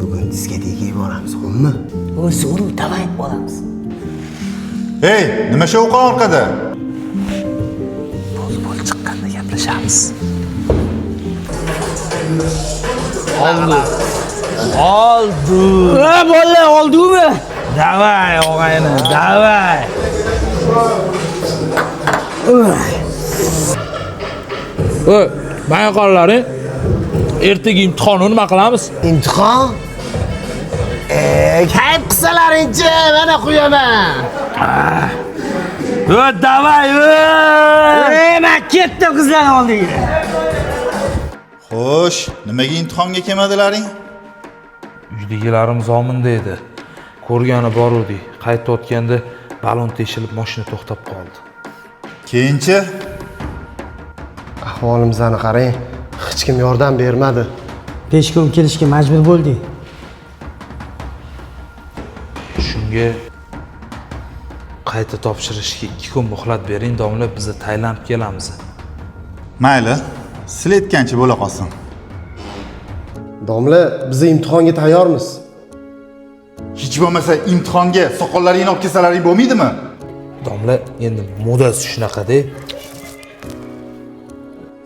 Bugun diskotekaga boramiz, xo'pmi? O zo'ru, давай boramiz. Ey, nima shovqin orqada? Bo'l, bo'l, chiqqanda gaplashamiz. Oldi. Oldi. Ha, bolalar, oldumi? Davay, og'ayni, davay. Ey, mana qoralaring. Ertaga imtihonni nima qilamiz? Imtihon? Kayf qilsalaringchi, mana qo'yaman. Ö, davay, ö! Men ketdim qizlarning oldiga. Xo'sh, nimaga imtihonga kelmadilaring? Uydagilarim zominda edi. Ko'rgani boruvdik. Qaytayotganda balon teshilib mashina to'xtab qoldi. Keyinchi? Ahvolimizni qarang, hech kim yordam bermadi. Peshkom kelishga majbur bo'ldik. Shunga qayta topshirishga 2 kun muhlat bering, domla, biz Tailand kelamiz. Mayli, sizlar aytgancha bo'la qolsin. Domla, biz imtihonga tayyormiz. Hech bo'lmasa imtihonga soqollaringni olib kelsalaring bo'lmaydimi? Domla, endi modasi shunaqa-da.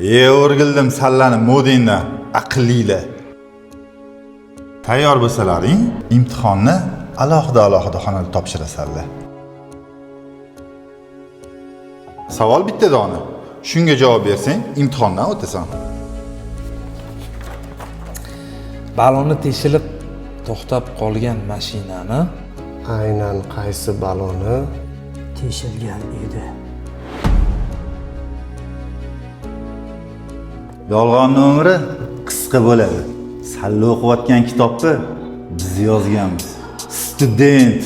E, o'rgildim sallani modangdan, aqllilar. Tayyor bo'lsalaring, imtihonni alohida-alohida xonada topshirasanlar. Savol bitta dona. Shunga javob bersang, imtihondan o'tasan. Baloni teshilib to'xtab qolgan mashinani Aynan qaysi baloni? Teshilgan edi. Yolg'onni umri qisqa bo'ladi. Salla o'qiyotgan kitobni biz yozganmiz. Student.